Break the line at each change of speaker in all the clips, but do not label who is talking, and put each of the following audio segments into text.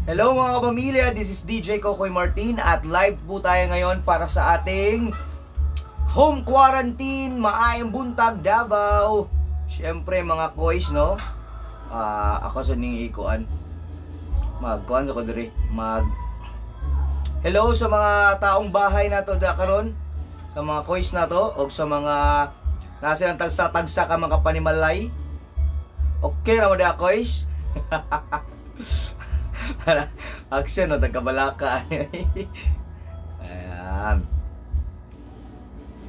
Hello mga kapamilya, this is DJ Kokoy Martin at live po tayo ngayon para sa ating home quarantine, maayong buntag, Davao. Siyempre mga koys, no? Ako sa ning ikuan. Magkuan sa ko diri, mag Hello sa mga taong bahay nato da karon, sa mga koys nato og sa mga nasa ng tagsa-tagsa ka mga panimalay. Okay ra mo da, koys? Action no, tagkabalaka. Ayan.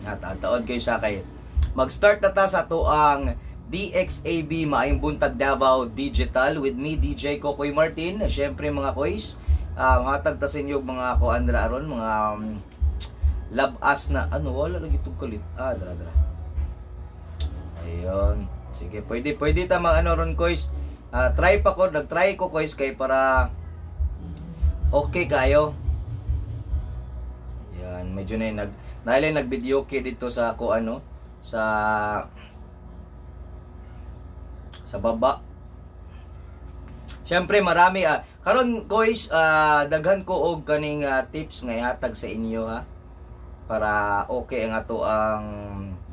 Natataod kayo sa kay. Mag-start na ta sa tuang DXAB Maayong Buntag Davao Digital with me, DJ Kokoy Martin. Syempre mga koys, hatag ta sa inyo mga kuan dira aron, mga labas na ano, wala lagi tug kalit. Ah, dara dara. Ayun. Sige, pwede pwede ta mag ano ron, koys. Try pa ko, nag-try ko, koys, kay para okay kayo. Yan, medyo na yung nag dahil nag-video okay dito sa ko ano sa baba. Siyempre marami karon koys, daghan ko og kaning tips nga ihatag sa inyo ha para okay ang ato ang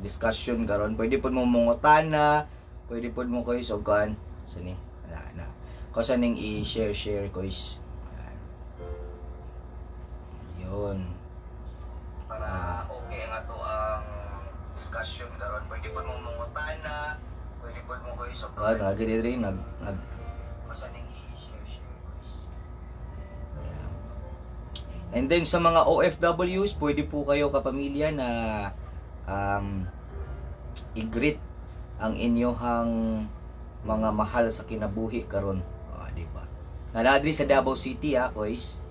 discussion karon. Pwede pud mo mongutana, pwede pud mo, koys, og kan sa ni na na ko sa ning i-share share, koys. Ayan. Yun. Para okay ang ato ang discussion karon. Pwede pud mo mongutana, pwede pud mo, koys, og lagi diri nag nag ko ning i-share share, koys. Ayan. And then sa mga OFWs, pwede po kayo, kapamilya, na i-greet ang inyong mga mahal sa kinabuhi karon. Oh, di ba? Naa diri sa Davao City ha, koys.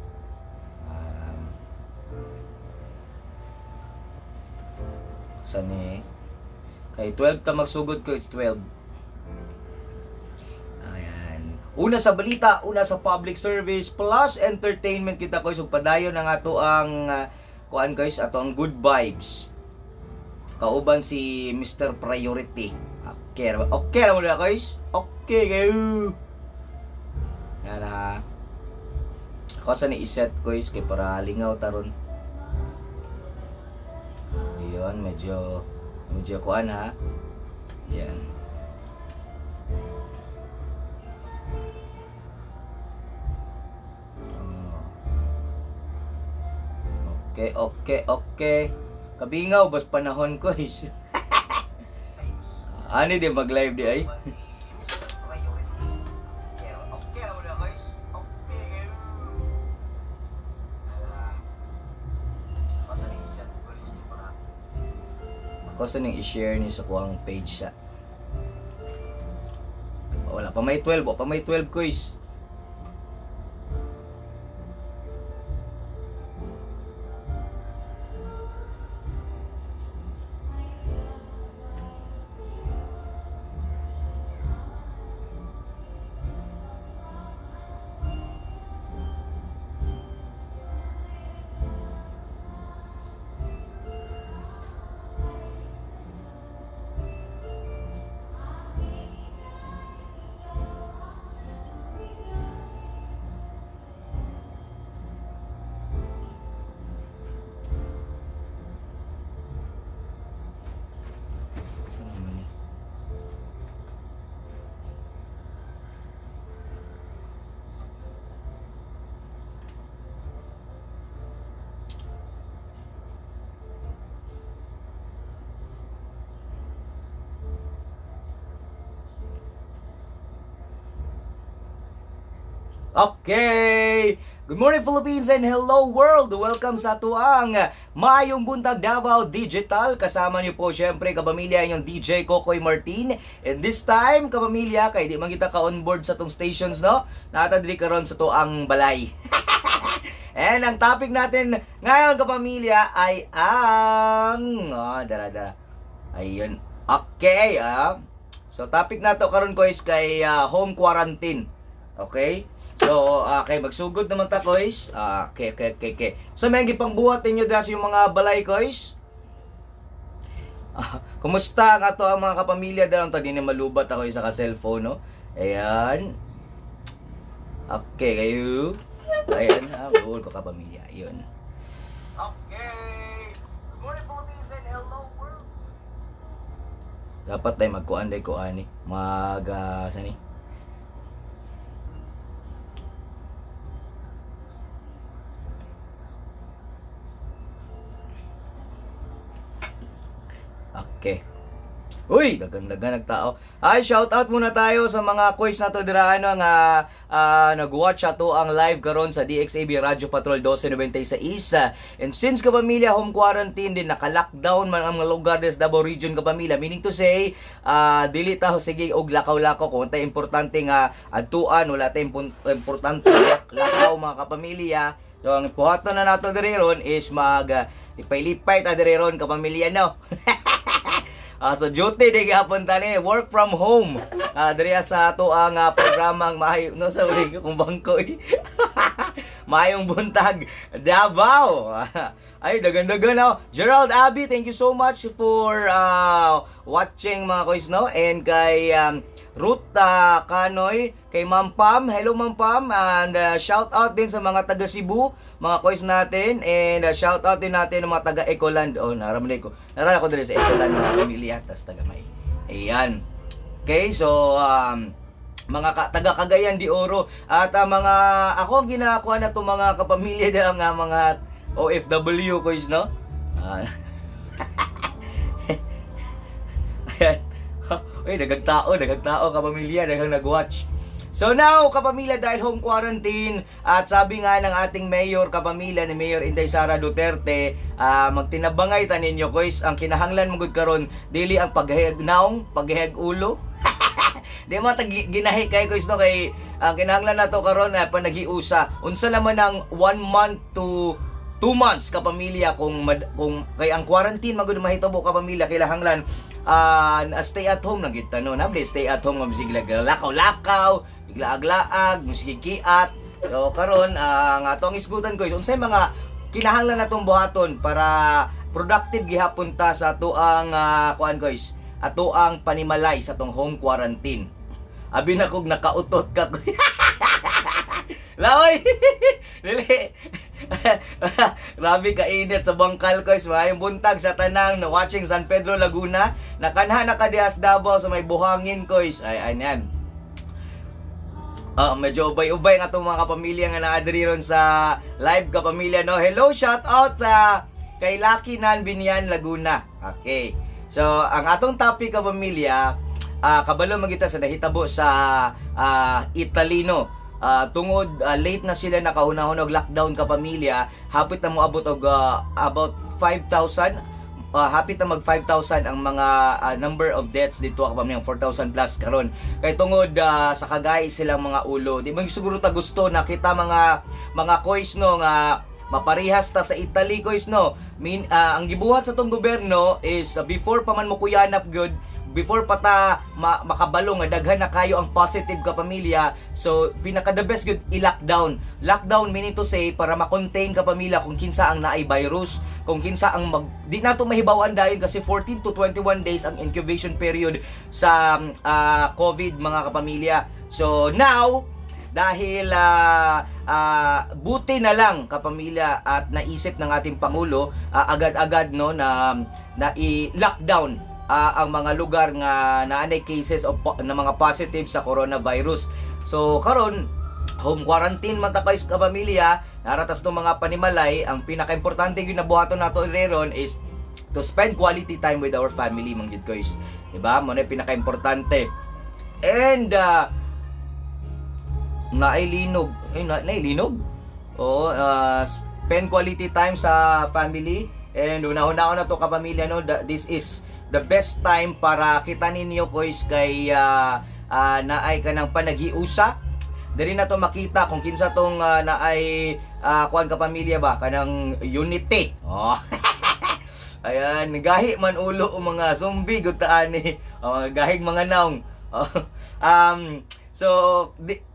Sa ni kay 12 ta magsugod ko, it's 12. Ayan. Una sa balita, una sa public service plus entertainment kita, koys, ug padayon ang ato ang kuan, guys, ato ang good vibes. Kauban si Mr. Priority. Okay, okay ra mo na, guys. Okay kayo. Yan ha. Ako sa ni iset, guys, kay para lingaw taron. Ayun, medyo medyo kuan ha. Yan. Oh. Okay. Kabingaw bas panahon ko is. Ani di mag-live di ay. Okay ra mo na, guys. Okay. Ako sa ning iset guys para ako sa ning i-share ni sa kuang page sa. Wala pa may 12, wala pa may 12, guys. Saan naman eh? Okay! Good morning, Philippines, and hello, world! Welcome sa atoang Maayong Buntag Davao Digital. Kasama niyo po syempre, kapamilya, inyong DJ Kokoy Martin. And this time, kapamilya, kay di man kita ka-onboard sa atong stations, no? Naa ta diri karon sa atoang balay. And ang topic natin ngayon, kapamilya, ay ang... Oh, dara, dara. Ayun. Okay, ah. So topic nato karon ko is kay home quarantine. Okay? So, okay, magsugod naman ta, koys. Ah, okay. So, may gipangbuhat ninyo dira sa inyong mga balay, koys? Ah, kumusta ang ato ang mga kapamilya dira ta din malubat ako isa ka cellphone, no? Ayan. Okay, kayo. Ayan, ah, buol ko, kapamilya. Ayun. Okay. Good morning, Philippines, and hello, world. Dapat tayo magkuan day ko ani. Mag sani? Okay. Uy, daghan-daghan nagtao. Ay, shout out muna tayo sa mga koys nato dira ano nga nag-watch ato ang live karon sa DXAB Radyo Patrol 1296. And since, kapamilya, home quarantine din, naka-lockdown man ang mga lugar des Davao Region, kapamilya. Meaning to say, dili ta sige og lakaw-lakaw kung tay importante nga adtuan, wala tay importante lakaw, mga kapamilya. So ang buhaton na nato diri ron is mag lipay-lipay ta diri ron, kapamilya, no. Ah, so duty di gihapon tani, work from home. Ah, diri sa ato ang programang maayo no sa uli kung bangko eh. Maayong buntag, Davao. Ay, dagan-dagan ako. Gerald Abbey, thank you so much for watching, mga koys, no? And kay Ruth Kanoy, kay Ma'am Pam, hello Ma'am Pam, and shout out din sa mga taga Cebu, mga koys natin, and shout out din natin ng mga taga Ecoland. Oh, naramdam ko. Naran ako diri sa Ecoland, mga pamilya, tas taga may. Ayan. Okay, so mga taga Cagayan de Oro at mga ako ang ginakuha na to, mga kapamilya na nga mga OFW koys, no? Ah. Ayan. Uy, daghang tao, kapamilya, daghang nag-watch. So now, kapamilya, dahil home quarantine at sabi nga ng ating mayor, kapamilya, ni Mayor Inday Sara Duterte, magtinabangay ta ninyo, koys, ang kinahanglan mo gud karon dili ang paghayag naong, paghayag ulo. Di mo tag ginahi kay koys, no, kay ang kinahanglan nato karon ay panaghiusa. Unsa naman ang 1 month to 2 months, kapamilya, kung kay ang quarantine magud mahitabo, kapamilya, kinahanglan stay at home na gid ta, no? Nabli stay at home nga bisig lakaw-lakaw, laag-laag, musige kiat. So karon ang atong isgutan ko is unsay mga kinahanglan natong buhaton para productive gihapon ta sa atoang kuan guys, ato ang panimalay sa atong home quarantine. Abi na kog nakautot ka ko. Laoy! Dili. Grabe ka init sa bangkal ko. Maayong buntag sa tanang na watching San Pedro, Laguna. Nakanha na ka diha sa Davao sa may buhangin, koys. Ay, ay yan. Ah, medyo ubay-ubay nga itong mga kapamilya nga naadri ron sa live, kapamilya, no. Hello, shout out sa kay Lucky Nan Binyan, Laguna. Okay. So, ang atong topic, kapamilya, kabalo magita sa nahitabo sa Italy, no. Ah, tungod late na sila nakahunahon og lockdown, kapamilya, hapit na moabot og about 5,000, hapit na mag 5,000 ang mga number of deaths dito, kapamilya, 4,000 plus karon kay tungod sa kagay silang mga ulo. Di man siguro ta gusto na kita mga koys, no, nga maparihas ta sa Italy, koys, no. Min, ang gibuhat sa tong gobyerno is before pa man mo kuyanap gyud, before pa ta makabalo nga daghan na kayo ang positive, kapamilya, so pinaka the best gyud i-lockdown. Lockdown meaning to say para ma-contain, kapamilya, kung kinsa ang naay virus, kung kinsa ang mag di nato mahibaw-an dayon kasi 14 to 21 days ang incubation period sa COVID, mga kapamilya. So now, dahil buti na lang, kapamilya, at naisip ng ating pangulo agad-agad, no, na na i-lockdown ang mga lugar nga naanay cases of na mga positive sa coronavirus. So karon home quarantine man ta kay kapamilya, naratas tong mga panimalay, ang pinakaimportante gyud na buhaton nato ron is to spend quality time with our family man gyud, guys. Diba? Mo na pinakaimportante. And Naay linog. Ay, naay linog? Oo, spend quality time sa family and una-una na to, kapamilya, no. This is the best time para kita ninyo, koys, kay naay kanang panaghiusa. Diri na to makita kung kinsa tong naay kuan, kapamilya ba, kanang unity. Oh. Ayan, gahi man ulo o mga zombie gud ta ani. O, gahig mga naong. Oh. So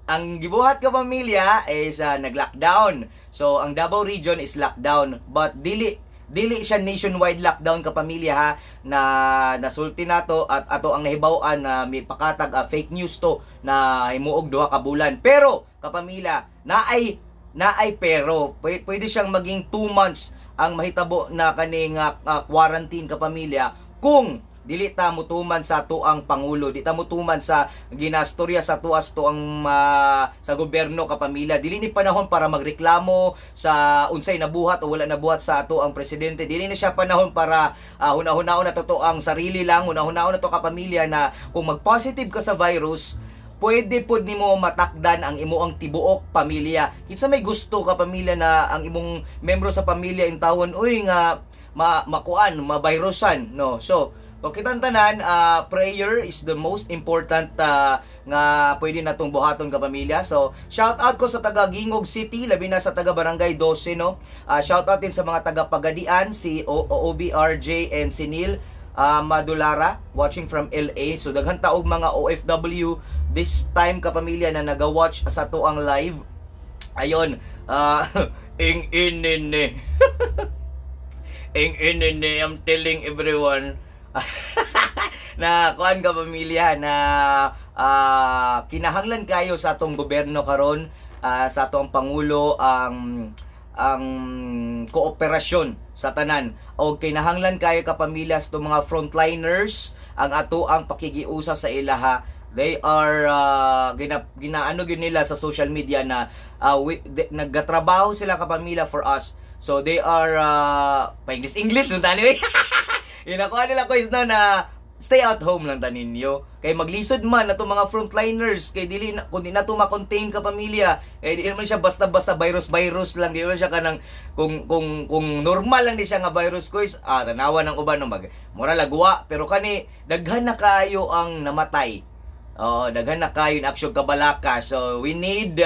ang gibuhat, ka pamilya, is nag-lockdown. So ang Davao Region is lockdown, but dili dili siya nationwide lockdown, kapamilya, ha, na nasulti nato at ato ang nahibaw-an na may pakatag fake news to na himuog 2 ka bulan. Pero, kapamilya, naay naay pero pwede siyang maging 2 months ang mahitabo na kaning quarantine, kapamilya, kung dili ta mutuman sa atuang pangulo, di ta mutuman sa ginastorya sa tuas to ang sa gobyerno, kapamilya. Dili ni panahon para magreklamo sa unsay nabuhat o wala nabuhat sa ato ang presidente. Dili na siya panahon para hunahunahon na totoo ang sarili lang. Hunahunahon na to, kapamilya, na kung mag-positive ka sa virus, pwede pod nimo matakdan ang imuang tibuok pamilya. Kinsa may gusto, kapamilya, na ang imong membro sa pamilya intawon uy nga ma makuan, mavirusan, no? So, kung kitang tanan, prayer is the most important nga pwede natong buhaton, kapamilya. So, shout out ko sa taga Gingoog City, labi na sa taga Barangay 12, no. Shout out din sa mga taga Pagadian, si OBRJ and si Neil Madulara watching from LA. So daghan taog mga OFW this time, kapamilya, na naga-watch sa tuang live. Ayon, ing inini. Ing inini, I'm telling everyone na kuan, ka pamilya, na kinahanglan kayo sa atong gobyerno karon, sa atong pangulo ang kooperasyon sa tanan o kinahanglan kayo, kapamilya, sa atong mga frontliners ang ato ang pakigiusa sa ilaha. They are ginaano gyud nila sa social media na nagatrabaho sila, kapamilya, for us. So they are pa English English no tani. Inakuha nila ko is na stay at home lang ta ninyo. Kay maglisod man ato mga frontliners kay dili na, kung di na to ma-contain, ka pamilya, eh di naman siya basta-basta virus virus lang, di naman siya kanang kung normal lang di siya nga virus ko is tanawa ng uban no mag mura lagwa, pero kani daghan na kaayo ang namatay. Oo, daghan na kayo na aksyon kabalaka. So we need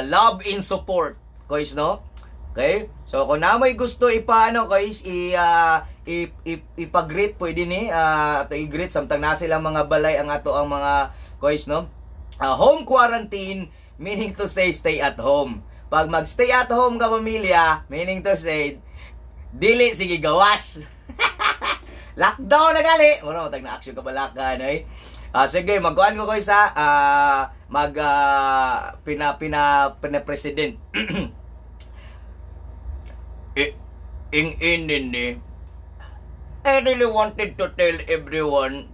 love and support. Kois, no? Okay? So kung na may gusto ipaano, guys, i, i, i ipag-greet, pwede ni ato i-greet samtang nasa ilang mga balay ang ato ang mga guys, no? Home quarantine, meaning to say stay at home. Pag mag-stay at home ka, pamilya, meaning to say dili sige gawas. Lockdown na gali. Mura mo tag na action kabalaka ano eh. Sige, magkuan ko koy sa mag pina pina pina president. Ing ini I really wanted to tell everyone,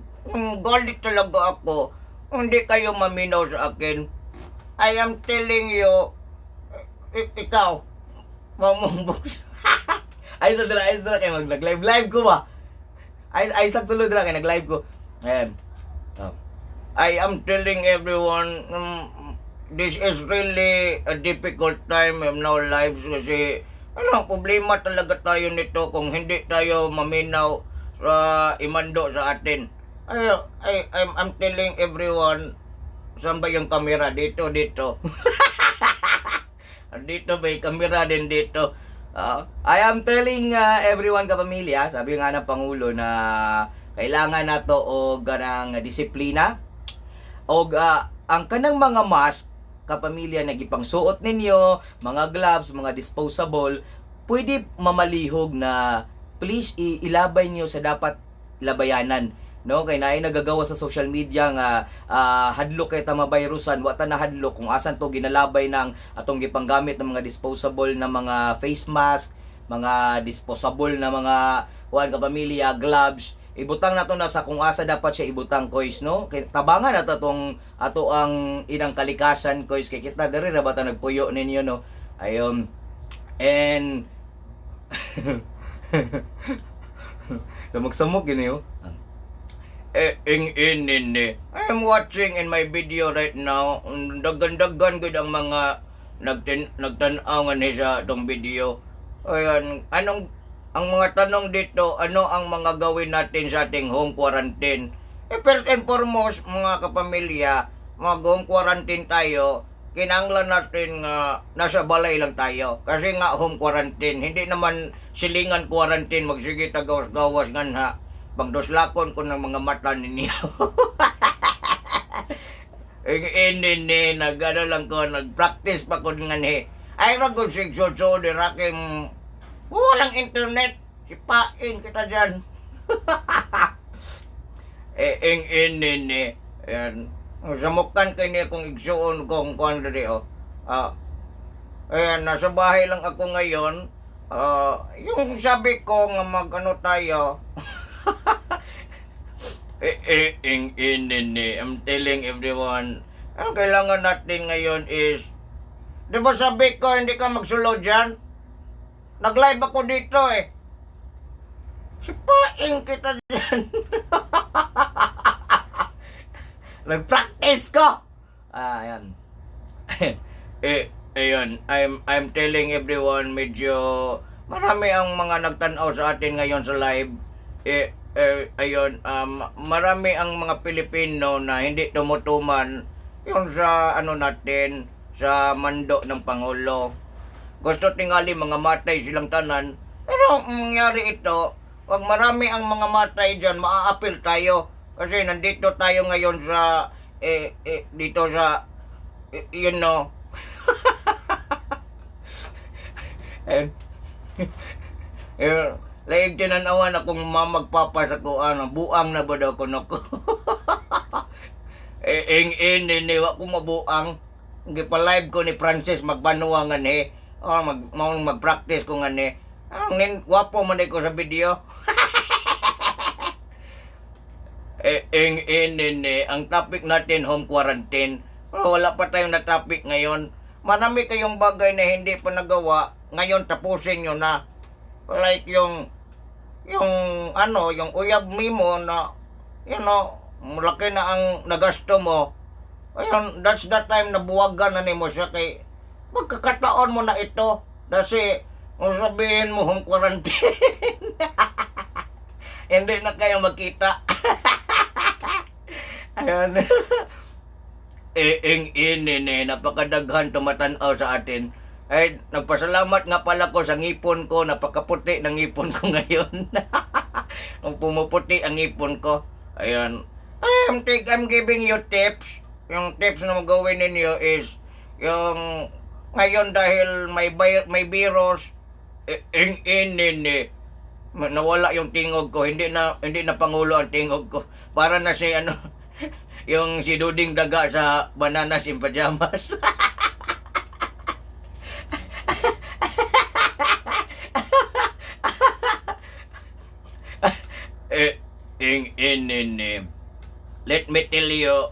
galit talaga ako. Hindi kayo maminaw sa akin. I am telling you, ikaw, mamumbo. Ay sa dira kay mag live live ko ba? Ay ay sa sulod dira kay nag-live ko. Ayan. Oh. I am telling everyone, this is really a difficult time in our lives kasi ano, problema talaga tayo nito kung hindi tayo maminaw sa imando sa atin. Ay, I'm telling everyone, saan ba yung camera? Dito, dito. Dito may camera din dito. I am telling everyone, kapamilya, sabi nga ng Pangulo na kailangan nato og ganang disiplina og ang kanang mga mask, kapamilya, na gipangsuot ninyo, mga gloves, mga disposable, pwede mamalihog na please ilabay niyo sa dapat labayanan, no? Kay naay nagagawa sa social media nga hadlok kay ta mabayrusan, wa ta nahadlok kung asan to ginalabay ng atong gipanggamit ng mga disposable na mga face mask, mga disposable na mga kuan, kapamilya, gloves. Ibutang nato na sa kung asa dapat siya ibutang, koys, no? Kay tabangan nato tong ato ang inang kalikasan, koys, kay kita diri ra ba ta nagpuyo ninyo, no? Ayon, and samok-samok gini oh. Eh, ing in in eh. I'm watching in my video right now. Daghan-daghan gud ang mga nagtan-aw nga ni sa atong video. Ayan, anong ang mga tanong dito, ano ang mga gawin natin sa ating home quarantine? Eh, first and foremost, mga kapamilya, mag home quarantine tayo, kinahanglan natin nga nasa balay lang tayo. Kasi nga home quarantine, hindi naman silingan quarantine, magsige tagawas-gawas nganha. Pangduslakon ko ng mga mata ninyo. Ini ni nag ano lang ko, nag-practice pa ko nganhi. Ay ra gud sig so di rakim walang internet. Sipain kita dyan. Eh, ing ini ni. Ayan. Samukan kay niya kung igsuon kong kuan diri oh. Ah, ayan, nasa bahay lang ako ngayon. Ah, yung sabi ko nga mag ano tayo. Eh, eh, ing, in, in, eh. I'm telling everyone, ang kailangan natin ngayon is, di ba sabi ko, hindi ka magsulod dyan? Nag-live ako dito eh. Sipain kita dyan. Nag-practice ko! Ah, ayan. Eh, ayun, I'm telling everyone, medyo marami ang mga nagtanaw sa atin ngayon sa live. Eh, eh ayun, marami ang mga Pilipino na hindi tumutuman yung sa ano natin, sa mando ng Pangulo. Gusto tingali mga matay silang tanan. Pero ang mangyari ito, pag marami ang mga matay dyan, maaapil tayo. Kasi nandito tayo ngayon sa, eh, eh, dito sa, eh, you know. Eh, eh, laig tinanawan akong mamagpapa sa kuan, buang na ba daw kuno ko. Eh, ing in ni wa ko mabuang. Gipa-live ko ni Francis magbanuwa nga ni. Oh, mag maong mag-practice ko nga ni. Ang nin gwapo man ko sa video. Eh, ing in ni ang topic natin home quarantine. Pero wala pa tayong na topic ngayon. Marami kayong bagay na hindi pa nagawa. Ngayon tapusin nyo na. Like yung ano, yung uyab mimo na malaki na ang nagasto mo. Ayun, that's the time na buwagan na nimo siya kay magkakataon mo na ito kasi kung sabihin mo home quarantine, hindi na kayo magkita. Ayun. Eh, ing in, eh, napakadaghan tumatanaw sa atin. Ay, nagpasalamat nga pala ko sa ngipon ko, napakaputi ng ngipon ko ngayon. Ang pumuputi ang ngipon ko. Ayun. I'm giving you tips. Yung tips na magawin ninyo is yung ngayon dahil may virus, eh, ing in, in, eh, nawala yung tingog ko. Hindi na pangulo ang tingog ko. Para na si ano, yung si Duding Daga sa Bananas in Pajamas. Eh, ing in in eh. Let me tell you,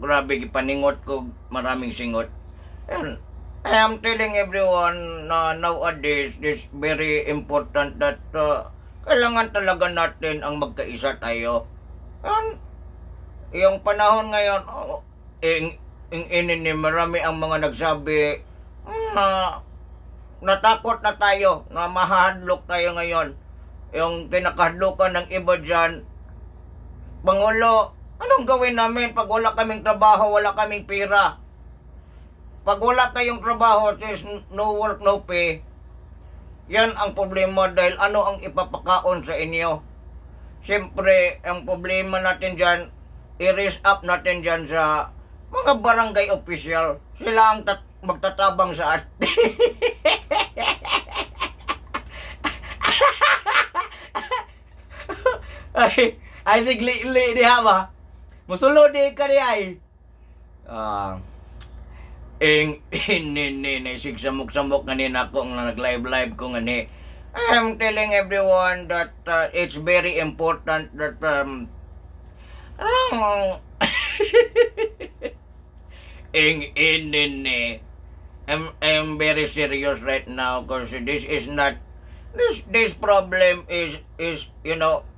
grabe gipaningot ko maraming singot. And I am telling everyone na nowadays this very important that kailangan talaga natin ang magkaisa tayo. And yung panahon ngayon, oh, ing, ing, in, in, marami ang mga nagsabi na natakot na tayo, na mahadlok tayo ngayon. Yung kinakahadlokan ng iba dyan, "Pangulo, anong gawin namin pag wala kaming trabaho, wala kaming pera?" Pag wala kayong trabaho, there's no work, no pay. Yan ang problema dahil ano ang ipapakaon sa inyo? Siyempre, ang problema natin dyan, i-raise up natin dyan sa mga barangay official. Sila ang magtatabang sa atin. Ay, ay sigli-li diha ba? Musulod di ka di ay. Ah. Ing in in in sig samok-samok nganin ako nga nag-live live ko ngani. I'm telling everyone that it's very important that ing in in eh. I'm very serious right now because this is not this this problem is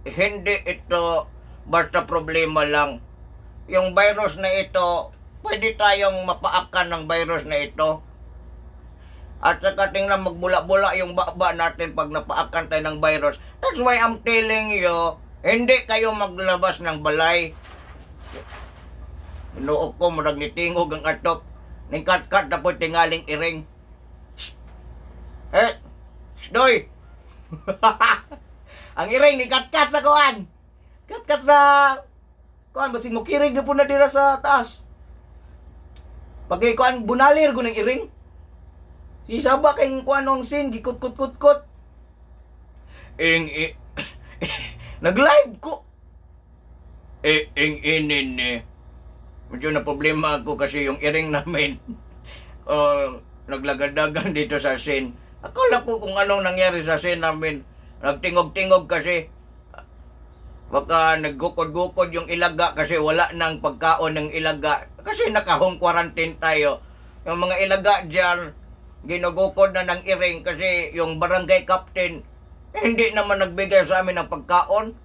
hindi ito
Basta problema lang. Yung virus na ito, pwede tayong mapaakan ng virus na ito. At saka tingnan, magbula-bula yung baba natin pag napaakan tayo ng virus. That's why I'm telling you, hindi kayo maglabas ng balay. Ginoo ko, murag nitingog ang atop. Ningkat-kat na po tingaling iring. Shh. Eh, Shdoy!
Ang iring ni katkat sa kuan. Katkat sa kuan, basig mo kirig na po na dira sa taas. Pag kuan bunalir ko ng iring. Si Saba kay kuan ang sin gikut-kut-kut-kut.
Ing, i,
Nag-live ko.
Eh, ing, inin eh. Medyo na problema ako kasi yung iring namin, naglagadagan dito sa sin. Akala ko kung anong nangyari sa sin namin. Nagtingog-tingog kasi. Baka naggukod-gukod yung ilaga kasi wala nang pagkaon ng ilaga. Kasi naka-home quarantine tayo. Yung mga ilaga dyan, ginugukod na ng iring kasi yung barangay captain, hindi naman nagbigay sa amin ng pagkaon.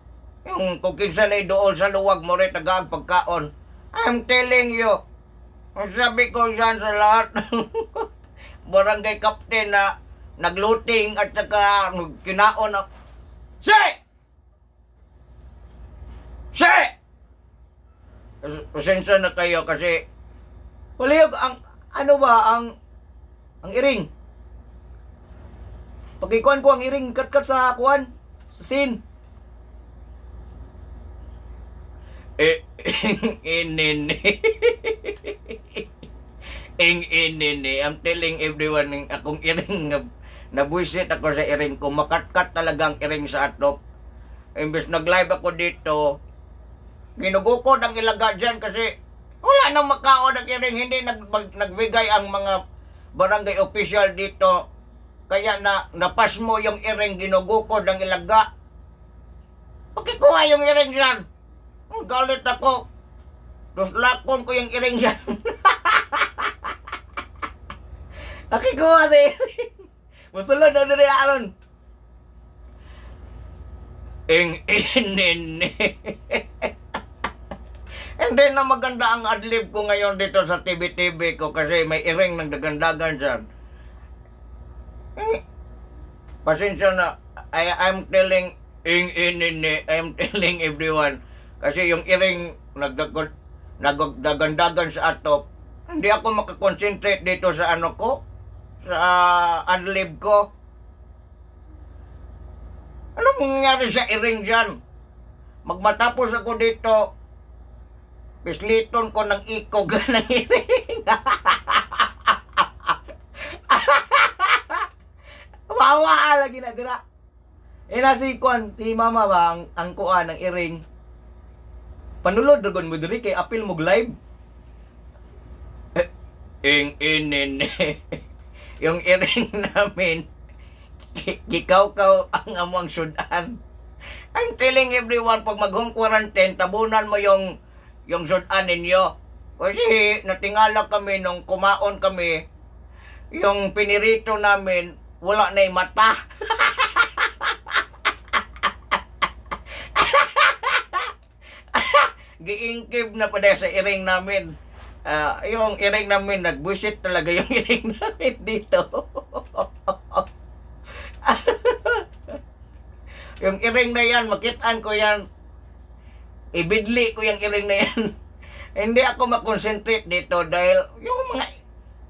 Yung kung kinsa na doon sa luwag mo rin tagaag pagkaon. I'm telling you, ang sabi ko dyan sa lahat, barangay captain na nagluting at saka kinaon na, Si! Si! Pasensya na kayo kasi
Palihog ang ano ba ang iring. Pagikuan ko ang iring katkat sa kuan sa sin.
Eh, inin. Ing inin eh. I'm telling everyone ng akong iring na nabuisit ako sa iring ko. Makatkat talaga ang iring sa atop. Imbes nag-live ako dito, ginugukod ang ilaga dyan kasi wala nang makaon ang iring. Hindi nagbigay ang mga barangay official dito. Kaya na napasmo yung iring, ginugukod ang ilaga. Pakikuha yung iring dyan. Ang galit ako. Tuslakon ko yung iring dyan.
Nakikuha sa iring. Musulod na diri aron.
Ing inin. Hindi na maganda ang adlib ko ngayon dito sa TV-TV ko kasi may iring ng dagandagan dyan. Eh, pasensya na. I'm telling ing inin. I'm telling everyone. Kasi yung iring nagdagandagan sa atop, hindi ako makakonsentrate dito sa ano ko, sa adlib ko. Ano mangyayari sa iring dyan? Magmatapos ako dito, pisliton ko ng ikog ng iring.
Wawa lagi na dira. Ina si kuan si mama ba ang kuan ang iring. Panulod dragon mo diri kay apil mo live.
Eh, ing inin. Yung iring namin, kikaw-kaw ang among sudan. I'm telling everyone, pag mag-home quarantine, tabunan mo yung sudan ninyo. Kasi natingala kami nung kumaon kami, yung pinirito namin, wala na yung mata. Giingkib na pa sa iring namin. Ah, yung iring namin, nagbusit talaga yung iring namin dito. Yung iring na yan, makitaan ko yan. Ibidli ko yung iring na yan. Hindi ako makonsentrate dito dahil yung mga...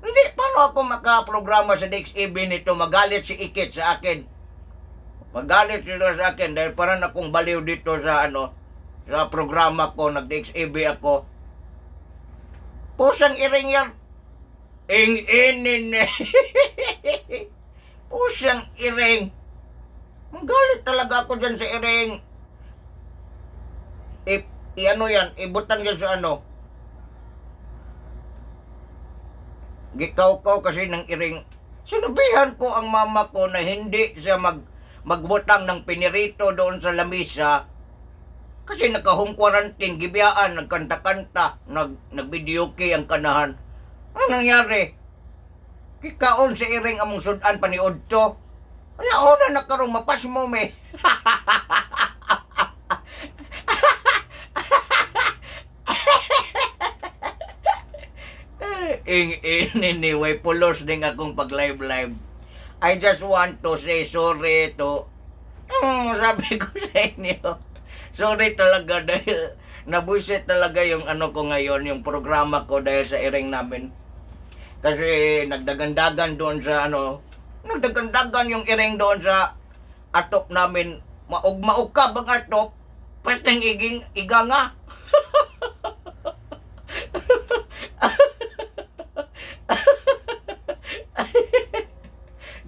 Hindi, paano ako makaprograma sa DXEB nito? Magalit si Ikit sa akin. Magalit sila sa akin dahil parang akong baliw dito sa ano, sa programa ko, nag-DXEB ako. Pusang iring yan. Ing inin. Pusang iring. Magalit talaga ako dyan sa iring. I ano yan, ibutang yan sa ano. Gikaw-kaw kasi ng iring. Sinabihan ko ang mama ko na hindi siya magbutang ng pinirito doon sa lamisa kasi naka-home quarantine, gibiyaan, nagkanta-kanta, nag-video kay ang kanahan. Ano nangyari? Kikaon sa iring among sudan paniod to. Wala na nakarong mapasmo me. Ing in anyway, pulos din akong pag live live. I just want to say sorry to sabi ko sa inyo. Sorry talaga dahil nabuisit talaga yung ano ko ngayon, yung programa ko dahil sa iring namin. Kasi nagdagandagan doon sa ano, nagdagandagan yung iring doon sa atop namin. Maug-maug ka bang atop? Pwedeng iging iga nga.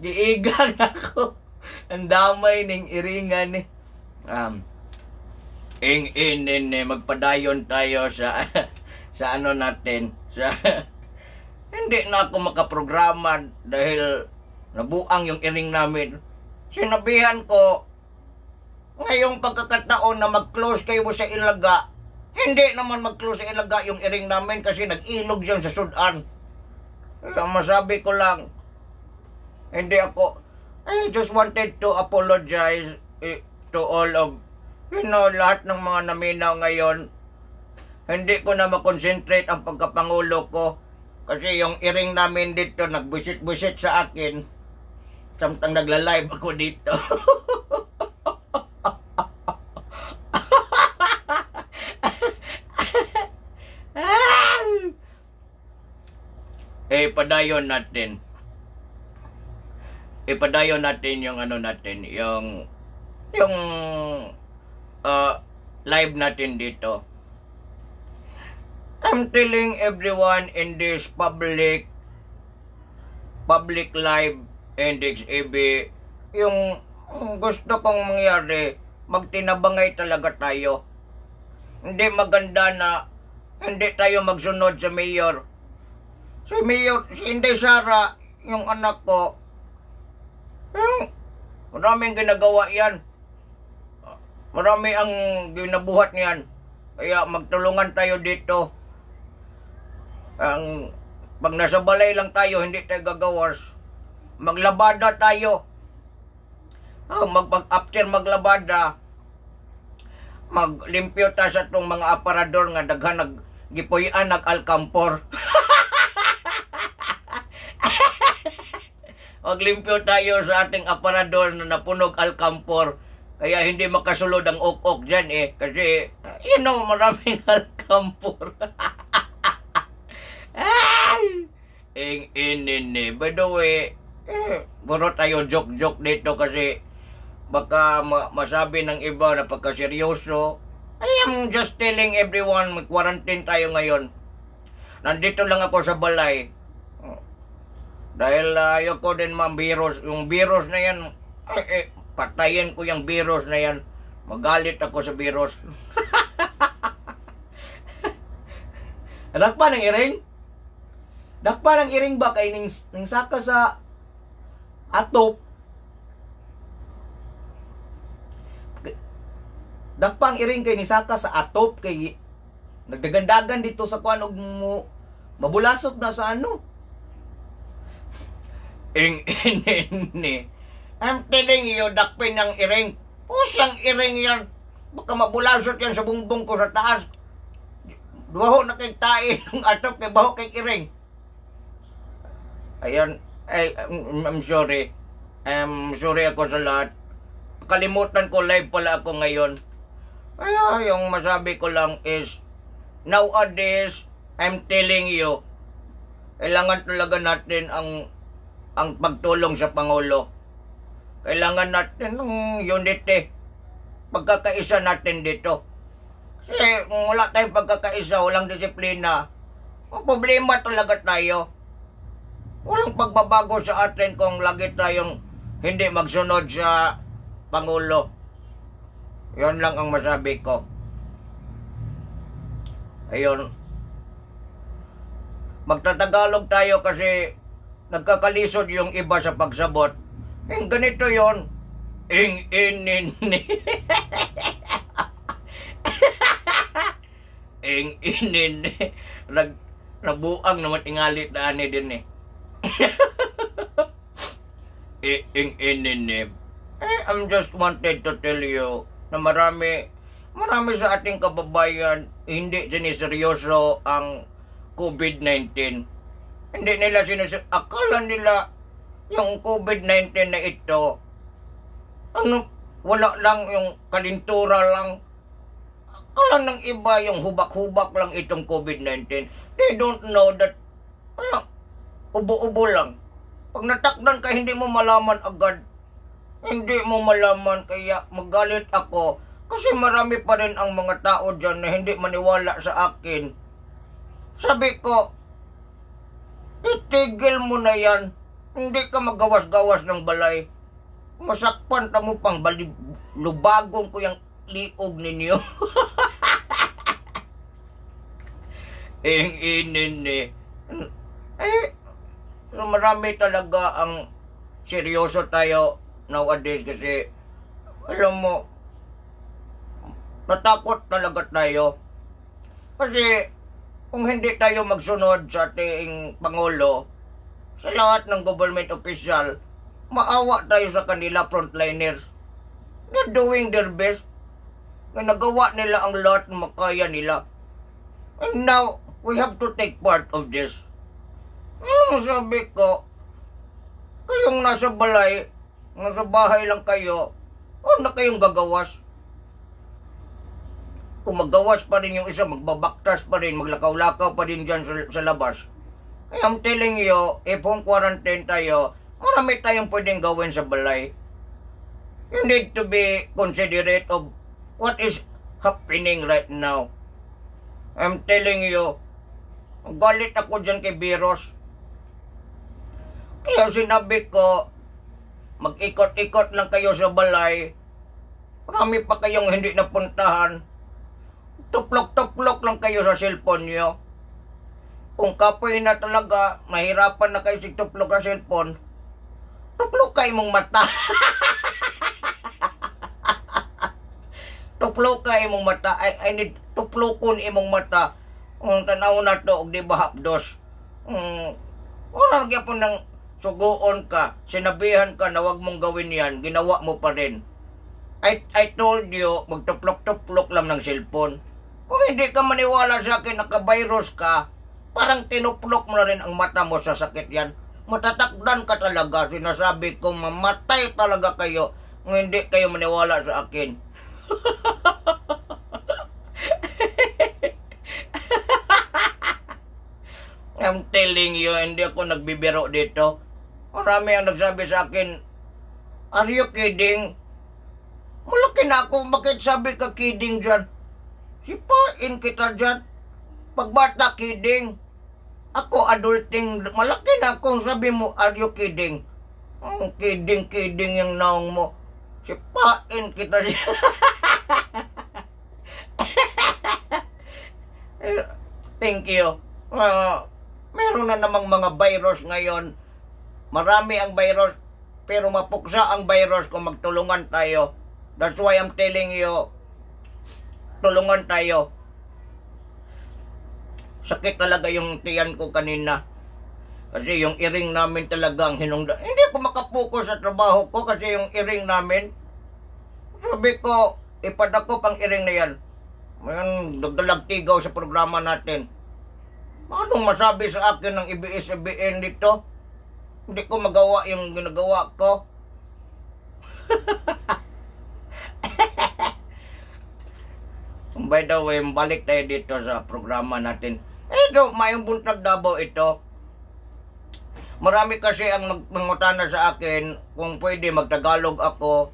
Giigang ako. Ang damay ning iringan ni. Ing in in eh, magpadayon tayo sa sa ano natin sa hindi na ako makaprograma dahil nabuang yung iring namin. Sinabihan ko ngayong pagkakataon na mag-close kayo sa Ilaga, hindi naman mag-close sa Ilaga yung iring namin kasi nag-ilog yan sa Sudan. Kaya masabi ko lang, hindi ako, I just wanted to apologize eh, to all of, lahat ng mga naminaw ngayon. Hindi ko na makonsentrate ang pagkapangulo ko kasi yung iring namin dito nagbusit-busit sa akin. Samtang nagla-live ako dito. Eh, padayon natin. Ipadayon natin yung ano natin, yung live natin dito. I'm telling everyone in this public public live Index AB, yung gusto kong mangyari, magtinabangay talaga tayo. Hindi maganda na hindi tayo magsunod sa mayor. Si Mayor, si Inday Sara, yung anak ko, yung maraming ginagawa yan. Marami ang ginabuhat niyan. Kaya magtulungan tayo dito. Ang pag nasa balay lang tayo, hindi tayo gagawas. Maglabada tayo. Ah, after maglabada, maglimpyo ta sa tong mga aparador nga daghan nag gipuy-an nag alkampor. Maglimpyo tayo sa ating aparador na napunog alkampor. Kaya hindi makasulod ang ok-ok dyan eh. Kasi, maraming alkampor. Ay! Ing inin eh. By the way, eh, puro tayo joke-joke dito kasi baka masabi ng iba na pagkaseryoso. I am just telling everyone, mag-quarantine tayo ngayon. Nandito lang ako sa balay. Dahil ayoko din ma'am virus. Yung virus na yan, ay, eh, patayin ko yung virus na yan. Magalit ako sa virus.
Dakpa ng iring? Dakpa ng iring ba kay ning saka sa atop? Dakpa ang iring kay ni saka sa atop kay nagdagandagan dito sa kuan og mo mabulasot na sa ano.
Ing in in. I'm telling you, dakpin ng iring. Pusang iring yan. Baka mabulasot yan sa bungbong ko sa taas. Baho na kay tae ng atop kay baho kay iring. Ayan, ay, I'm sorry. I'm sorry ako sa lahat. Kalimutan ko live pala ako ngayon. Kaya yung masabi ko lang is, nowadays, I'm telling you, kailangan talaga natin ang pagtulong sa Pangulo. Kailangan natin ng unity. Pagkakaisa natin dito. Kasi kung wala tayong pagkakaisa, walang disiplina, problema talaga tayo. Walang pagbabago sa atin kung lagi tayong hindi magsunod sa Pangulo. Yan lang ang masabi ko. Ayun. Magtatagalog tayo kasi nagkakalisod yung iba sa pagsabot. Yung ganito yon. Ing in in ni. Ing in in ni. Nabuang naman tingalit na ani din eh. Ing in in ni. Eh, I'm just wanted to tell you na marami marami sa ating kababayan hindi siniseryoso ang COVID-19. Hindi nila akala nila yung COVID-19 na ito, ano, wala lang, yung kalintura lang. Akala ng iba yung hubak-hubak lang itong COVID-19. They don't know that, wala, ubo-ubo lang. Pag natakdan ka, hindi mo malaman agad. Hindi mo malaman, kaya magalit ako. Kasi marami pa rin ang mga tao dyan na hindi maniwala sa akin. Sabi ko, itigil mo na yan. Hindi ka magawas-gawas ng balay. Masakpan ta mo pang bali, lubagon ko yung liog ninyo. Ing inin eh. Eh, marami talaga ang seryoso tayo nowadays kasi alam mo, natakot talaga tayo. Kasi kung hindi tayo magsunod sa ating Pangulo, sa lahat ng government official, maawa tayo sa kanila, frontliners. They're doing their best. Nagawa nila ang lahat ng makaya nila. And now, we have to take part of this. Ano sabi ko, kayong nasa balay, nasa bahay lang kayo, huwag na kayong gagawas. Kung magawas pa rin yung isa, magbabaktas pa rin, maglakaw-lakaw pa rin dyan sa labas. Kaya I'm telling you, if home quarantine tayo, marami tayong pwedeng gawin sa balay. You need to be considerate of what is happening right now. I'm telling you, galit ako dyan kay Biros. Kaya sinabi ko, mag-ikot-ikot lang kayo sa balay. Marami pa kayong hindi napuntahan. Tuplok-tuplok lang kayo sa cellphone nyo. Kung kapoy na talaga, mahirapan na kayo sa tuplok sa cellphone, tuplok kayo mong mata. Tuplok ka imong mata. I need tuplokon imong mata. Ang tanaw na to, og di ba hapdos. Wala gyapon ng suguon ka, sinabihan ka na wag mong gawin yan, ginawa mo pa rin. I told you, magtuplok-tuplok lang ng cellphone. Kung hindi ka maniwala sa akin, naka-virus ka, parang tinuplok mo na rin ang mata mo sa sakit yan. Matatakdan ka talaga. Sinasabi ko, mamatay talaga kayo kung hindi kayo maniwala sa akin. I'm telling you, hindi ako nagbibiro dito. Marami ang nagsabi sa akin, "Are you kidding?" Malaki na ako, bakit sabi ka kidding dyan? Sipain kita dyan. Pagbata, kidding. Ako, adulting, malaki na ako, sabi mo, "Are you kidding?" Ang kidding, kidding yung naong mo. Sipain kita dyan. Thank you. Meron na namang mga virus ngayon. Marami ang virus, pero mapuksa ang virus kung magtulungan tayo. That's why I'm telling you, tulungan tayo. Sakit talaga yung tiyan ko kanina. Kasi yung iring namin talagang hinungda. Hindi ako makapokus sa trabaho ko kasi yung iring namin. Sabi ko, ipadako pang iring na yan. Ngayon, dagdalag tigaw sa programa natin. Anong masabi sa akin ng ABS-CBN dito? Hindi ko magawa yung ginagawa ko. By the way, balik tayo dito sa programa natin. Ito, mayong buntag Davao ito. Marami kasi ang nangutana sa akin kung pwede magtagalog ako.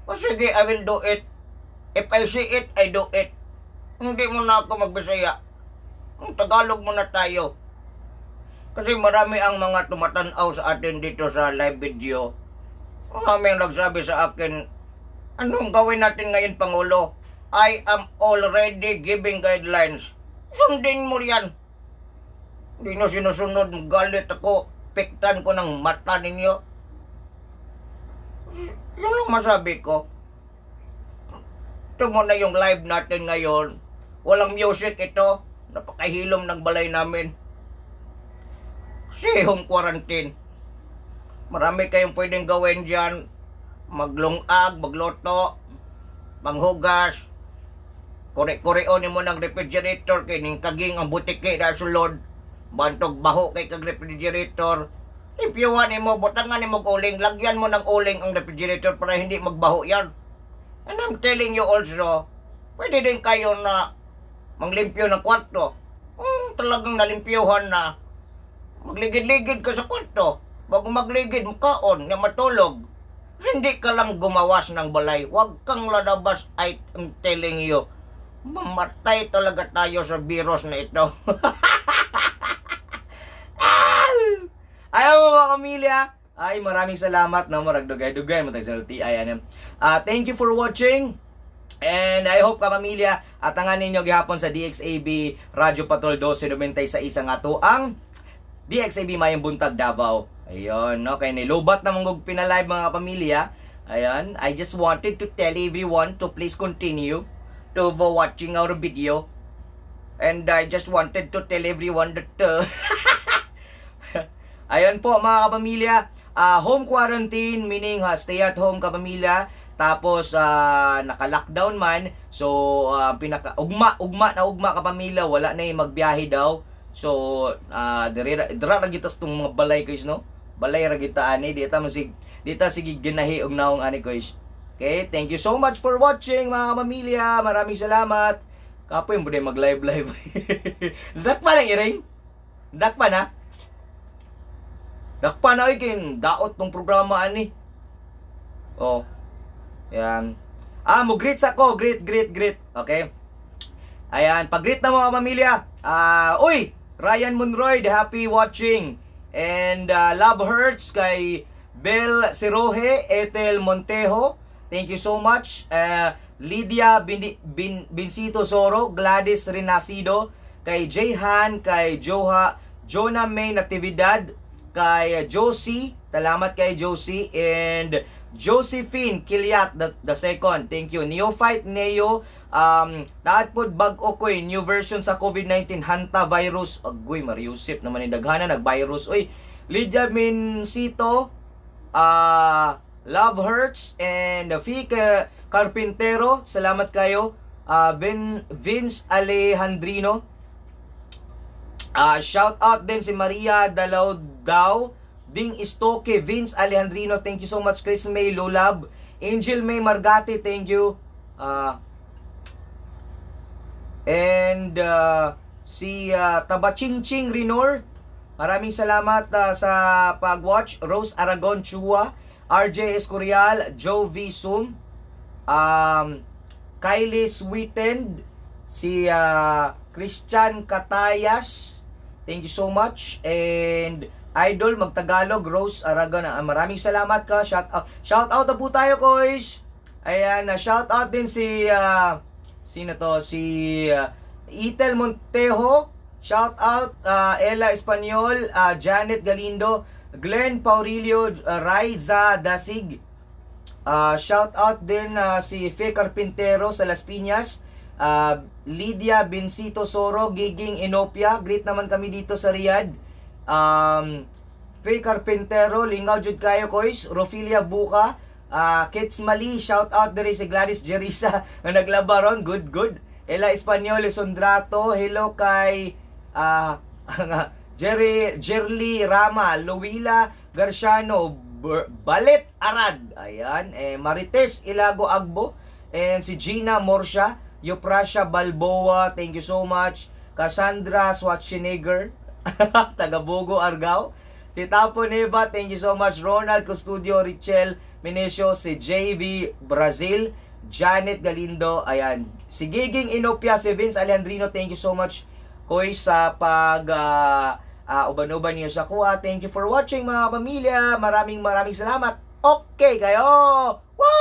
O sige, I will do it. If I see it, I do it. Hindi mo na ako magbisaya. Tagalog muna tayo. Kasi marami ang mga tumatanaw sa atin dito sa live video. Marami ang nagsabi sa akin, "Anong gawin natin ngayon, Pangulo?" I am already giving guidelines. Sundin mo yan. Hindi nyo sinusunod, galit ako. Piktan ko ng mata ninyo. Yun lang masabi ko. Ito muna yung live natin ngayon. Walang music ito. Napakahilom ng balay namin. Kasi home quarantine. Marami kayong pwedeng gawin dyan. Maglungag, magluto, manghugas. Kore-koreon mo ng refrigerator kay ning kaging ang butiki na sulod. Bantog baho kay kag refrigerator. Limpyuhan mo, butangan nimo og uling, lagyan mo ng uling ang refrigerator para hindi magbaho yan. And I'm telling you also, pwede din kayo na manglimpyo ng kwarto. Kung talagang nalimpyuhan na, magligid-ligid ka sa kwarto. Bago magligid, mukaon, nga matulog. Hindi ka lang gumawas ng balay. Huwag kang lalabas, I am telling you. Mamatay talaga tayo sa virus na ito.
Ayaw mo, mga kamilya. Ay, maraming salamat, no, murag dugay-dugay mo sa LTI ano. Ah, thank you for watching. And I hope, kapamilya, atangan ninyo gihapon sa DXAB Radyo Patrol 1296 ang ato ang DXAB Mayong Buntag Davao. Ayun, no, kay nilubat na mong pinalive, mga kapamilya. Ayun, I just wanted to tell everyone to please continue to watching our video. And I just wanted to tell everyone that ayun po, mga kapamilya, home quarantine meaning stay at home, kapamilya. Tapos naka-lockdown man. So pinaka ugma ugma na ugma, kapamilya, wala na yung magbiyahe daw. So dire dira ra kita sa tong mga balay, guys, no. Balay ra kita ani, di ta masig di ta sige ginahi og naong ani, guys. Okay, thank you so much for watching, mga kapamilya. Maraming salamat. Kapoy mo din mag-live live. Dakpa na iring. Dakpa na. Dakpa na oy kin daot tong programa ani. Oh. Yan. Ah, mo greet sa ko, greet, greet, greet. Okay. Ayan, pag-greet na, mga pamilya. Ah, uy, Ryan Monroy, the happy watching. And Love Hurts kay Bel Sirohe, Ethel Montejo. Thank you so much. Lydia Bincito Soro, Gladys Renacido, kay Jayhan, kay Joha, Jonah May Natividad, kay Josie, salamat kay Josie, and Josephine Kiliat the second. Thank you. Neophyte Neo, lahat po bag-o ko'y new version sa COVID-19 Hanta virus. Agoy, Mariusip naman ni daghana nag-virus. Uy, Lydia Mincito, Love Hurts, and Fika Carpintero, salamat kayo. Ben Vince Alejandrino. Shout out din si Maria Dalaw Daw, Ding Istoke, Vince Alejandrino, thank you so much. Chris May Lulab, Angel May Margati, thank you. And si Tabachingching Rinor, maraming salamat sa pag-watch. Rose Aragon Chua, RJ Escorial, Joe V. Sum, Kylie Sweetened, si Christian Katayas, thank you so much. And Idol Magtagalog, Rose Aragon, maraming salamat ka. Shout out, shout out na po tayo, koys. Ayan, shout out din si sino to? Si Ethel Montejo. Shout out Ella Espanyol, Janet Galindo, Glenn Paurilio, Raiza Dasig. Shout out din si Fe Carpintero sa Las Piñas, Lydia Bencito Soro, Giging Inopia, greet naman kami dito sa Riyadh. Fe Carpintero, lingaw jud kayo, koys, Rofilia Buka, Kits Mali, shout out diri si Gladys Jerisa nga naglaba ron, good good. Ella Espanyol Sondrato, hello kay Jerry Jerly Rama, Luwila Garciano, Balit Arad, ayan, eh, Marites Ilago Agbo, and si Gina Morsha, Euprasia Balboa, thank you so much. Cassandra Schwarzenegger, taga Bogo, Argao. Si Tapo Neva, thank you so much. Ronald Custodio, Richel Minesio, si JV Brazil, Janet Galindo, ayan. Si Giging Inopia, si Vince Alejandrino, thank you so much, Koy, sa pag uban-uban niyo sa kuha. Thank you for watching, mga pamilya. Maraming maraming salamat. Okay kayo. Woo!